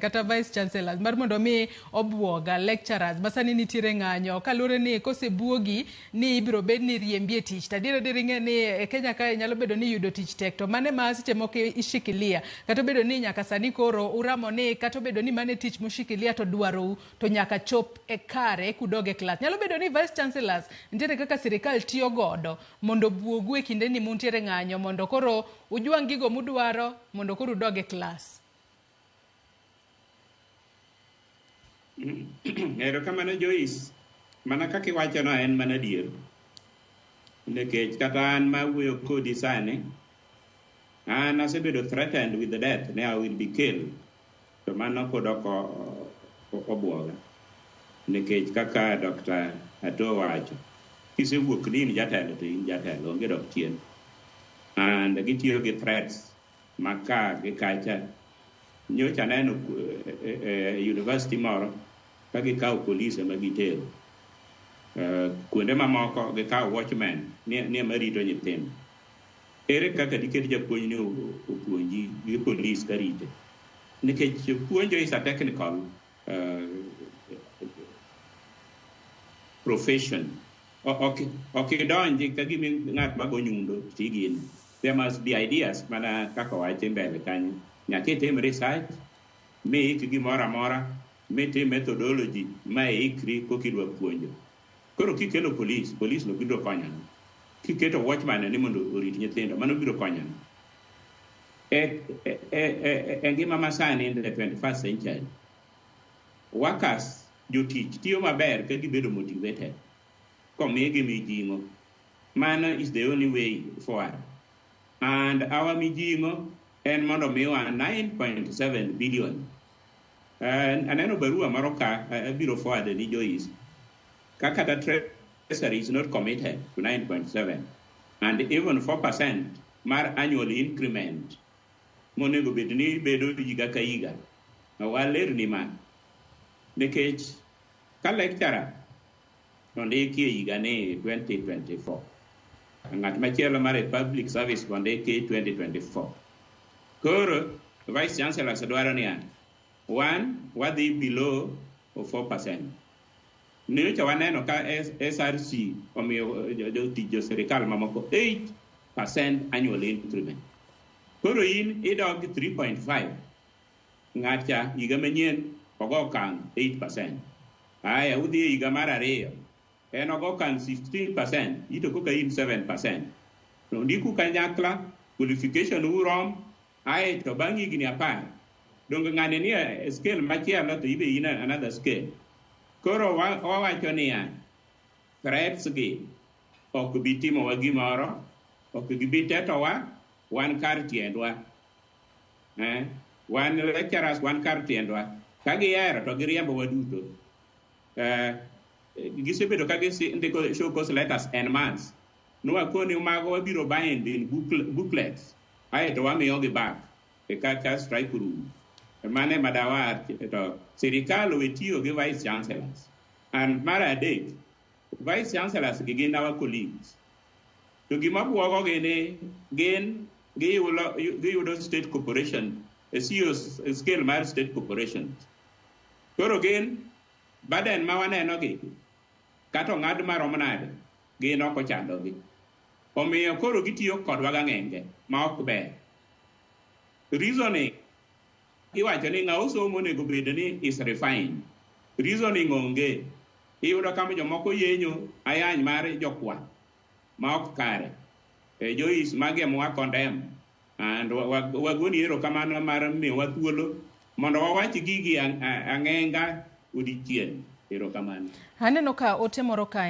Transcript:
Kata vice chancellors mar mondo mi obuoga lecturers ma sani nitiere ng'anyo kaluwore ni kosebuogi ni ibiro bed ni riembi e tich to adier adier ing'e ni e Kenya kae nyalo bedo ni yudo tich tek to mane ma seche moko ishikilia kata obedo ni nyaka sani koro uramo ni kata obedo ni mane tich mushikilia to dwarou to nyaka chop e kare kudog e klas. Nyalo bedo ni vice chancellors nitiere kaka sirikal tiyo godo mondo obuogu e kindeni muntiere ng'anyo mondo koro ujwang' gigo mudwaro mondo koro udog e klas. Erokamano Joyce, mana kaka iwachono en mana adier. Nikech kata an ma wuoyo kodi sani, an asebedo threatened with death ni I will be killed. To mano pod ok obuoga. Nikech kaka Dr. Ato wacho, kisewuok ni in jatelo to in jatelo, onge dok chien. And gitiyo gi threats ma ka gi kacha. Nyocha aneno e university moro ka gikawo polise ma gitero. Kuonde mamoko gikawo watchmen ni ema rito nyithindo. Ere kaka diket japuonj ni opuonji gi polis ka rite? Nikech puonjo is a technical profession. Ok idonji ka gima ng'at mago nyundo tigin. There must be ideas mana kaka owachi mbele kanyo. Nyaka itim research, mi ik gimoro amora, mitim methodology ma ikri koka idwa puonjo. Koro kikelo polis, polis no biro konyo ang'o? Kiketo watchman ni mondo orit nyithindo, mano biro konyo ang'o? E ngima masani in the 21st century, workers, jotich tiyo maber ka gibedo motivated, komigi mijing'o. Mano is the only way forward. And our mijing'o en mondo miwa 9.7 billion. Aneno barua moro ka abiro forward ni Joyce. Kaka the treasury is not committed to 9.7 and even 4% mar annual increment monego bed ni bedo higa ka higa. Walerni ma nikech ka lecturer ondiki e higa ni 2024 ng'at machielo mar public service ondiki 2024 koro vice chancellor dwaro niya one wadhi below 4%. Nyocha waneno ka SRC omiyo jotich jo sirikal mamoko 8% annual increment. Koro in idok 3.5 ng'atcha higa manyien ogo okang' 8%. Aya udhi e higa mar ariyo en ogo okang' 16% ito koka in 7%. To ndiku kanyakla qualification urom ae to bang' higni 10 donge ng'ani ni e scale machielo to ibe in another scale. Koro wawacho niya threats gi ok bi timowa gimoro, ok gibi tetowa, wan kar tiendwa. Wan lecturers wan kar tiendwa. Ka gihero to giriembowa duto. Gisebedo ka gindiko show cause letters en masse. Nwakoni mago wabiro bind in booklets aeto wamiyogi back e kaka strike room. Mane madawach to sirikal owe tiyo gi vice chancellors. And mar adek, vice chancellors gi gin our colleagues. To gima buogogi ni gin giyudo state corporation, e CEO scale mar state corporation. Koro gin burden ma waneno gi kata ong'ad marom nade, gin ok ochandogi. Omiyo koro gitiyo kodwa gang'enge ma ok ber. Reasoning iwacho ni ng'a osomo onego bed ni is refined. Reasoning onge. Iyudo kama jomoko yenyo ayany mar jokwath ma ok kare. Joyce magi ema wa condemn and wagoni erokamano mar miyowa thuolo mondo wawach gigi ang'enga odiechieng'. Erokamano. Aneno ka ote moro kae.